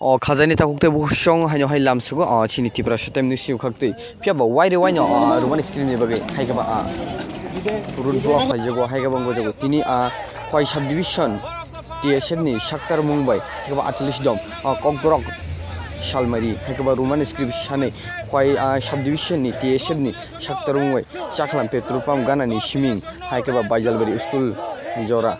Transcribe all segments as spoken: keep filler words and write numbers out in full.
O khajani takhuk tei bukhuk song haino hai lam sugo, o chini Tiprasa tei mnuising khak twi. Phiya ba wire wire no, o Roman script ni bagwi hai khe ba, a, road block khlai jago, hai khe ba wng jago. Tini, a, Khwai subdivision T S F ni Saktar mung bai hai khe ba atlis dom, o Kokborok Salmari hai khe ba Roman script sanwi Khwai, a, subdivision ni T S F ni Saktar mung bai Chaklam petrol pump gana ni siming hai khe ba Baijalbari school ni jora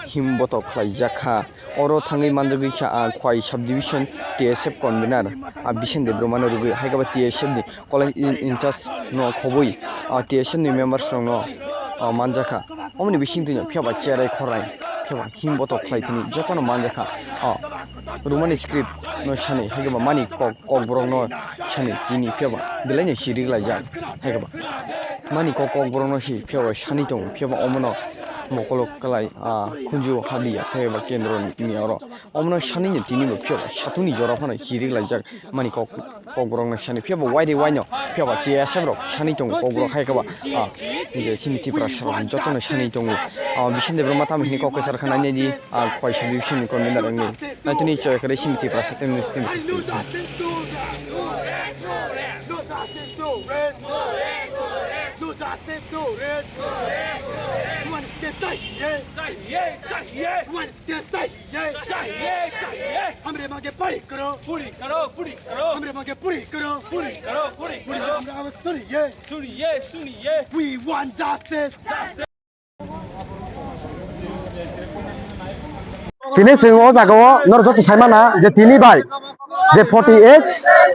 him botok khlai jak kha. Oro thangwi manjagwi kha, a, Khwai subdivision T S F convener, a, Bisen Debbarma no rwgwi hai khe ba T S F ni college in, in charge no khobwi, a, T S F ni members rok no, a, manjakha. Omoni bising twi no phiya ba cherai khorai, phiya ba him botok khlai thani joto no manjakha. A, Roman script no sani hai khe ba mani kok, kokborok no sani tini phiya ba belai no siri laijak hai khe ba mani kok, kokborok no si phiya ba sani tongo, phiya ba omono mokolo kwlai, a, khunju habli ya, phiya ba kendro ni oro. Omono sanwi no tini bo phiya ba satuni jora phano chiri laijak mani kok, kokborok no sani phiya bo wire wire no phiya ba T S F rok sanwi tongo kokborok hai khe ba, ah, je chini Tiprasa rok joto no sanwi tongo. Ah, Bisen Debbarma tamo hini kok kwchar kha nai di, ah, Khwai subdivision ni convener wngwi. Nai tini choi khe chini Tiprasa tei mnuising. चाहिए, चाहिए। हमारे मांगे पूरी करो। पूरी करो, पूरी करो। हमारे मांगे पूरी करो। पूरी करो, पूरी करो। हमारे आवाज सुनिए। सुनिए, सुनिए। We want justice। Tini chwng o jaga o norok joto sai mana je tini bai je forty eight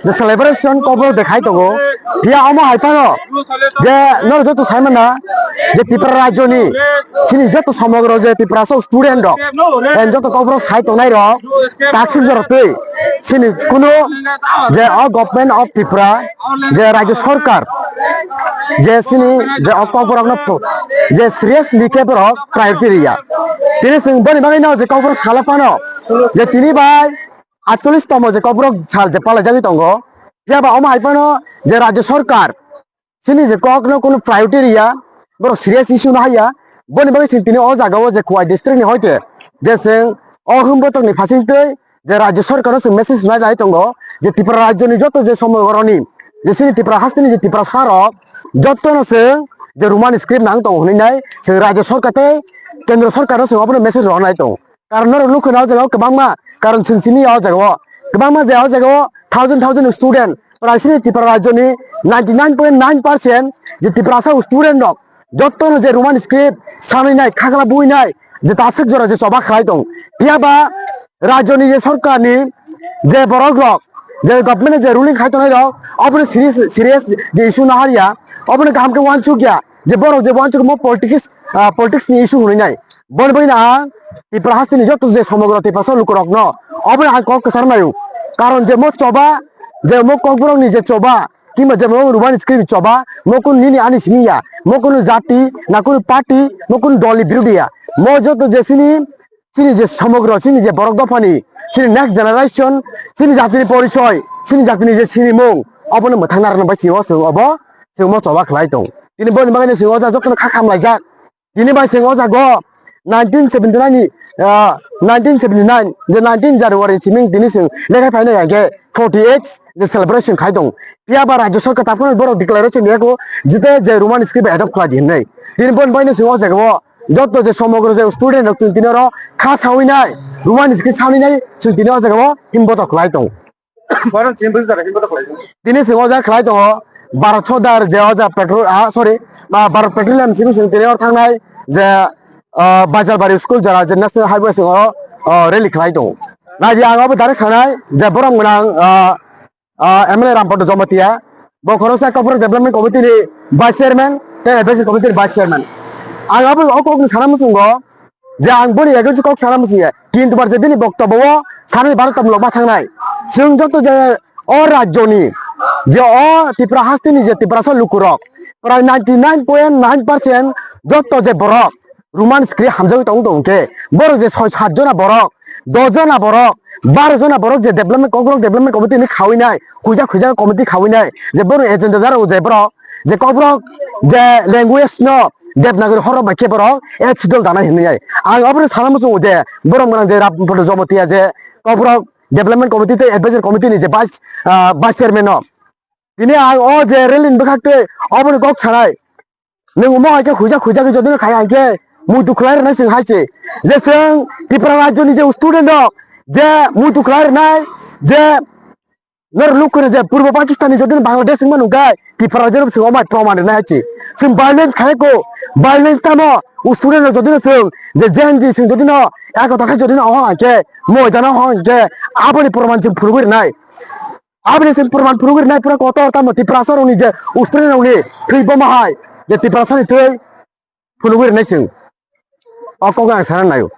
je celebration kokborok de khai tongo. Phiya omo hai phano je norok joto sai mana je Tripura rajyo ni chini joto somogro je Tiprasa student rok, eh, joto kokborok sai tongnai rok taksuk jora twi chini kunu je o Government of Tripura je rajyo sorkar je chini je o kokborok no je seriously khe borok priority riya. Tini chwng boni bagwi no je kokborok sala phano je tini bai atchollish tomo je kokborok sal je palai jagwi tongo. Phiya ba omo hai phano je rajyo sorkar chini je kok no kunu priority riya, borok serious issue no haiya. Boni bagwi chwng tini o jaga o je Khwai district ni hoite je chwng o hwnbotokni phasing twi je rajyo sorkar no chwng message rwnai lai tongo je Tripura rajyo ni joto je somogoroni je chini Tripura hasteni je Tiprasa rok joto no chwng je Roman script nang tongo hwnwi nai chwng rajyo sorkar tei kendro sorkar no chwng obono message rwnai tongo. Karon norok nukha na o jaga o kwbangma karon chwng sini ya o jaga o kwbangma je o jaga o thousand thousand student prai sini Tripura rajyo ni ninety nine point nine percent je Tiprasa student rok joto no je Roman script sanwi nai khakla bui nai je taswk jora je choba khlai tong. Phiya ba rajyo ni je sorkar ni je borok rok je government je ruling khai tongnai rok obono serious serious je issue no hariya obono kaham khe uansuk ya je borok je uansuk mo politics ah, politics ni issue hwnwi nai. Boni bagwi no ang Tripura hasteni joto je somogro Tiprasa lukurokno obo ang kok kwcharo naio. Karon je mo choba, je mo kokborokni je choba, kimba je mo Roman script choba, mo kunu nini ani simi ya, mo kunu jati, na kunu party, mo kunu dolni birodhi ya. Mo joto je chini, chini je somogro, chini je borok dophani, chini next generation, chini jatini porichoi, chini jatini je sinimung, obono mwthang narwkna bai chini o chwng obo, chwng mo choba khlai tong. Tini boni bagwi no chwng o jaga jotono kha khamlaijak. Tini bai chwng o jaga o nineteen seventy nine ni, ah, nineteen seventy nine je nineteen January ni simi tini chwng lekhai phainai hwnkhe forty eight je celebration khai tong. Phiya ba rajyo sorkar takhwno borok declaration rwya kho jete je Roman script adopt khlai di hwnwi. Tini boni bagwi no chwng o jaga o joto je somogro je student rok chwng tini oro kha sawi nai, Roman script sanwi nai chwng tini o jaga o him botok khlai tong. Tini chwng o jaga khlai tongo Bharat Sodar je o jaga petrol, ah, sorry, ah, Bharat Petroleum simi chwng tini oro thangnai je, ah, Baijalbari school jora je National Highway chwng o, ah, rally khlai tongo. Naidi ang abo direct sanai je borok gwnang, ah, ah, M L A Rampada Jamatia, bo khoroksa Kokborok Development Committee ni Vice Chairman tei Advisory Committee ni Vice Chairman. Ang abo o kokno sana muchungo, je ang boni against kok sana muchung ya, kintu bar je bini boktobo o sanani baro tomlok ma thangnai. Chwng joto je o rajyoni, je o Tripura hasteni je Tiprasa lukurok, prai ninety nine point nine percent joto je borok Roman script hamjagwi tong tong khe, borok je soi sat jona borok, dos jona borok, baro jona borok je development, Kokborok Development Committee ni khawi nai, khuija khuija committee khawi nai, je borok agenda jara o je borok, je Kokborok je language no Devanagari horok bai khe borok, eh, chudol danai hinwi ai. Ang obono sana muchungo je, borok gwnang je Rampada Jamatia je, Kokborok Development Committee tei Advisory Committee ni je vice, ah, vice chairman no. Tini ang o je rally ni bwkhak tei oboni kok sanai. Nwng omo hai khe khuijak khuijak khe jodi no khai hai khe muitu khlai rwnai chwng hai se. Je chwng Tripura rajyo ni je student rok je muitu khlai rwnai je nor luk kwrwi je Purbo Pakistan ni jodi no Bangladesh wngma nung khe Tripura rajyo no chwng omo hai proman rwnai hai se. Chwng violence khai ko, violence tamo student rok jodi no chwng je Gen Z chwng jodi no ekota khe jodi no hong hai khe moidano hong hai khe aboni proman chwng phunugwi rwnai. Aboni chwng proman phunugwi rwnai pura kotor tamo Tiprasa rokni je student rokni thwi boma hai je Tiprasa ni thwi phunugwi rwnai chwng. O kok ang sana naio.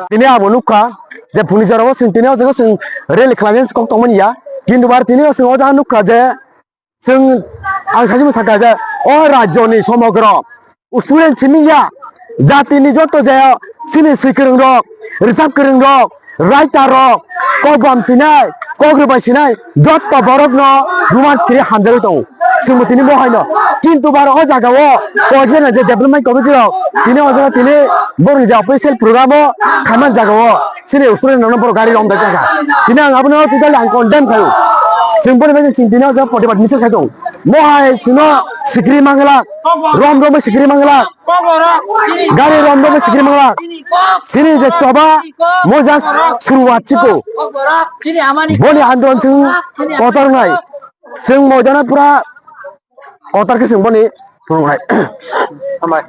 Tini abo nukha je phuni jorao chwng tini o jaga chwng rally khlainani kok tongmani ya. Kintu bar tini o chwng o jaga nukha je chwng ang saimung sakha je o rajyoni somogro student simi ya, jatini joto je chini swi kwrwng rok, rwchap kwrwng rok, writer rok, kok bam sinai, kok rwbai sinai, joto borok no roman script hamjagwi tongo. Chwngbo tini bo haino. Kintu bar o jaga o koijana je development committee rok tini o jaga tini borokni je official program o khaimani jaga o chini student rok no borok gari romjak jakha. Tini ang abono totally ang condemn khaio. Chwng boni bagwi chwng tini o jaga protibad misil khai tongo. Mo hai chwngno sikri mangla, rom romwi sikri mangla. Gari rom romwi sikri mangla. Chini je choba mo just suruwat chiko. Boni andolon chwng kotor wngnai. Chwng moidano pura kotor khe chwng boni phunuknai. Hambai.